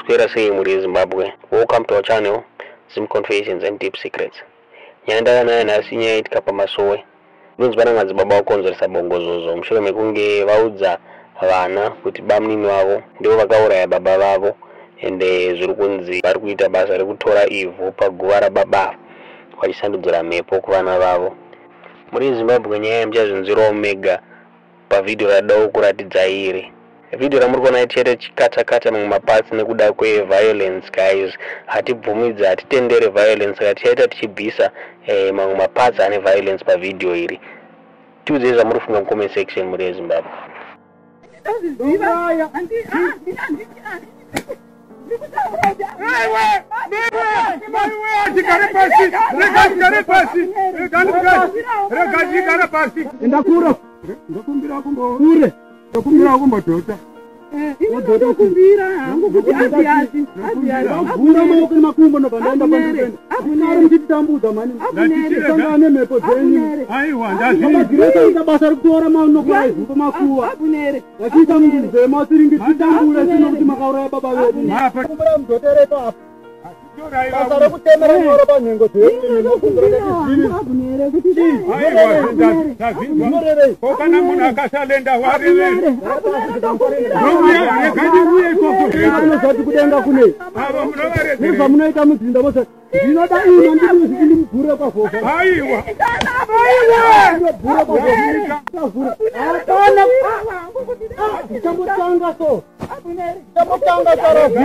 Maswera sei mhuri yeZimbabwe. Welcome to our channel Zim Confessions and Deep Secrets. Nyaya ndauya nayo nhasi inyaya yaitika pamasowe. Zvinonzi pana madzibaba vakonzeresa bongozozo mushure mekunge vaudza vana kuti bamunini vavo ndivo vakauraya baba vavo ende zviri kunzi vari kuita basa rekutora ivhu paguva rababa ava vachisandudzira mhepo kuvana vavo. Mhuri yeZimbabwe nyaya iyi muchazvinzwirawo mega pavideo radawo kuratidzai iri. Video ramuri kuona tichaita tichikata kata mamwe maparts nekuda kwe violence guys hatibvumidze hatitendere violence saka tichaita tichibvisa eh, mamwe maparts ane violence pavideo iri. Tiudzei zvamuri kufunga mucomment section mhuri yeZimbabwe. Ndozviziva. Handi ah Tigare pasi, rega tigare pasi, rega rega tigare pasi. Enda kure. Ndokumbira kumbo. Kure. Ndokumbira kumbodhota. Ndokumbira hangu kuti abhiasi abhiasi. Vhura maoko nemakumbo ndobva ndaenda Abunere, pandiri. Muchititambudza mani. Ndatitira. Sangane mhepo dzenyu. Aiwa, ndazvi. Mabhireka ita basa rekutora manokora ivhu pamakuva. Abunere. Vachiita munzema siringi titambure sino kuti makauraya baba vedu. Mapa. Kumbura mudhotereko apa. Torai Basa vabu. rekutemera nyoro panhengo dzenyu. Ndokumbira hangu abunere kuti Aiwa, ndazvinzwa. Zvinorevei? Ko kana munhu akasalenda warevei. Abunere ndokumbira. Ndouya, rega ndiuye ikoko. Munozati kudenga kunei? Avo munovaregerera. Nezvamunoita muzinda mose. Ndinoda ino ndikuzi ndimubhure kwavhovha. Aiwa. Ndinobhure kwavhovha. Hapana. Ndichambotanga so. Ndichambotanga saravhiri.